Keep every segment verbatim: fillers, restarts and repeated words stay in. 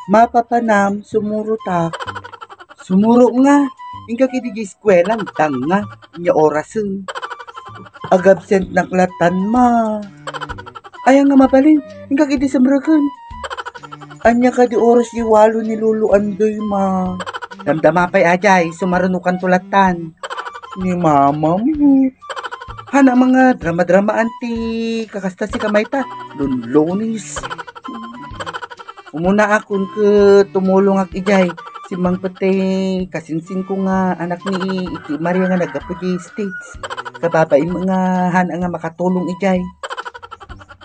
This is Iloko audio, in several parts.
Mapapanam, sumurotak. Sumuro nga, inka kidi di eskuela, dang nga, nya orasen. Agabsent nak latan, ma. Aya nga mabalin, inka kidi semreken. Anya kadi oras di walo ni Lolo Andoy, ma? Damdama pay, ajay, sumarunokan to latan. Ni mama mo. Hana mga drama-dramaan ti kakasta si kamay ta. Lunlunis. Umuna akon ket tumulongak ijay. Simmangpet ti kasinsin ko nga anak ni Iki Maria nga naggapu di States. Kababain nga hana nga makatulong ijay.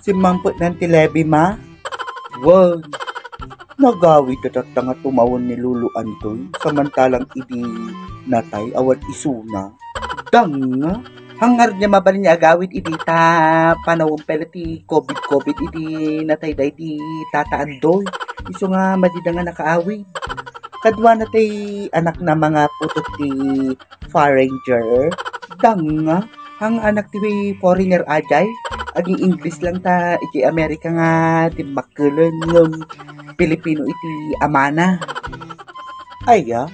Simmangpet nan ti levy, ma? Wen, nagawid da tatta nga tumawen ni Lolo Antoy, samantalang idi natay awan isuna. Dang nga, hangar niya mabalin nga agawid idi ta panawen pay la ti covid-covid idi natay da idi Tata Andoy. Isu nga madida nga nakaawid. Kaduana tay anak na mga putot ti foreigner. Dang nga, ang anak ti foreigner ajay, aging English lang ta iti Amerika nga dimmakkelen ngem Pilipino iti amana. Aya,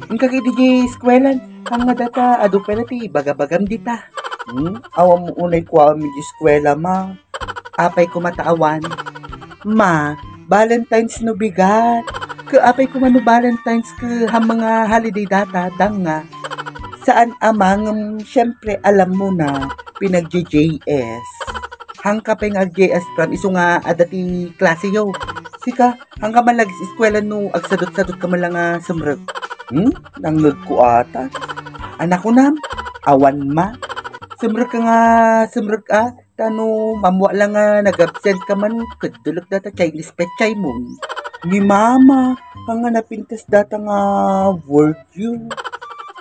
inka kidi di eskuelan, ang nga data, adu pay la ti bagabagam dita. Hmm? Awan mo unay kuwaam di eskuela, ma. Apay koma ta awan? Ma, Valentine's no bigat. Ke apay koma no Valentine's ke ha mga holiday data, dang nga. Saan a ma ngem, siyempre, alam mo na, pinag-J J S. Hangka pay nga ag-J S prom, isu nga adda ti klase yo. Sika, hangka man lagi eskuela no agsadot-sadot ka man lang nga sumrek. Hmm? Nangnod ko ata. Anak ko nam, awan ma. Sumrek ka nga, sumrek a. Ta no mamua lang nga nag-absent ka man, ket dulek data Chinese pechay mon. Ni mama, ang nga napintas data nga word you.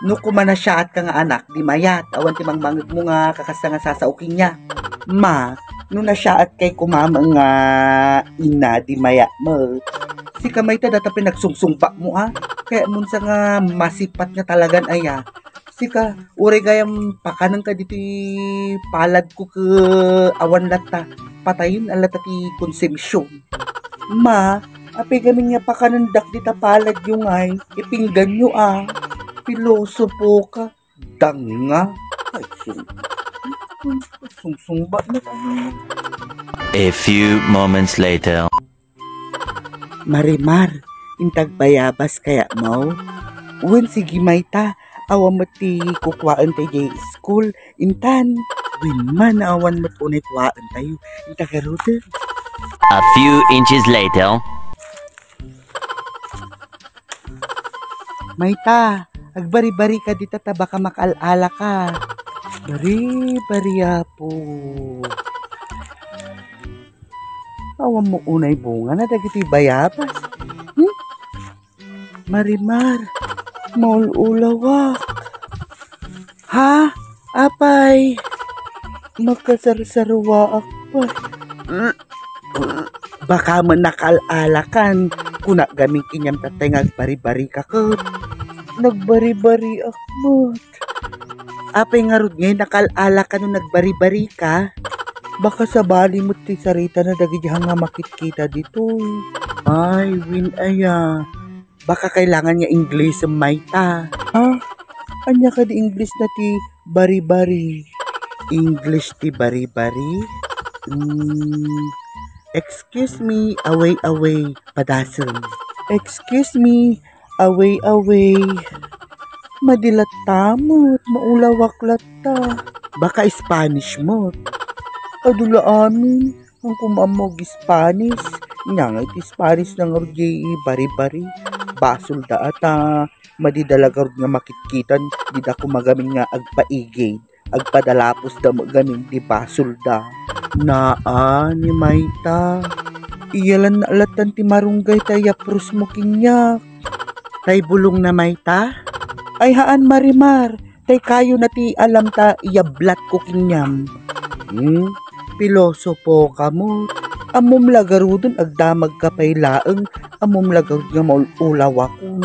No kumanasyaat ka nga anak, di mayat, awan ti mangmangeg mo nga kakasta nga sasao kenya. Ma, no nasyaat kay kumama nga ina, di mayat mo. Sika mayta data pinagsungsungba mo, a? Kaya munsa nga masipat nga talagan aya. Sika, uray gayam pakanen ka ditoy palad ko ke awan latta, patayen a latta ti konsumision. Ma, apay gamin nga pakanendak dita palad yo ngay, ipinggan yo a. Pilosopo ka, dang nga. Ay, sung-, sungsungba na tayo. A few moments later. Marimar, intag bayabas kaya mo? Wen, sige mayta, awan met ti kukuaen tayo di school, intan. Wen man, awan met unay kuaen tayo, inta garuden. A few inches later. Mayta, agbari-bari ka dita ta baka makaal-ala ka. Bari-bari, apo. Awan mo unay bunga na dagiti bayabas. Hmm? Marimar, maul-ulawak. Ha? Apay? Makasarsaruaak pay. Baka man nakaal-alakan. Kuna gamin keniam tatay nga agbari-bari ka ket. Nagbari-bariak met. Apay ngarud ngay nakaal-ala ka no nagbari-bari ka? Baka sabali met ti sarita na dagiti hanga makitkita ditoy. Ay, wen aya. Baka kailangan nga Inglesem mayta. Ah, anya kadi Ingles na ti bari-bari? English ti bari-bari? Mm, excuse me, away-away, padasem. Excuse me, away-away. Madi latta met, maulawak latta. Baka Spanish met. Adu la amin, ang kumammog Spanish. Nya nga iti Spanish na ngarud di bari-bari. Basol da ata, madi da la garud nga makitkitan, di da kumagamin nga agpaigid. Agpadalapos da met gamin di basol da. Naa, ni mayta. Iyalan na alatan ti marunggay ta iyapros mo keniak. Tay bulong na mayta? Ay haan, Marimar. Tay kayo na ti alam ta iyablat ko keniam. Hmm? Pilosopo ka met. Ammom la garuden agdamag ka pay laeng. Ammom la garud nga maul-ulawakon.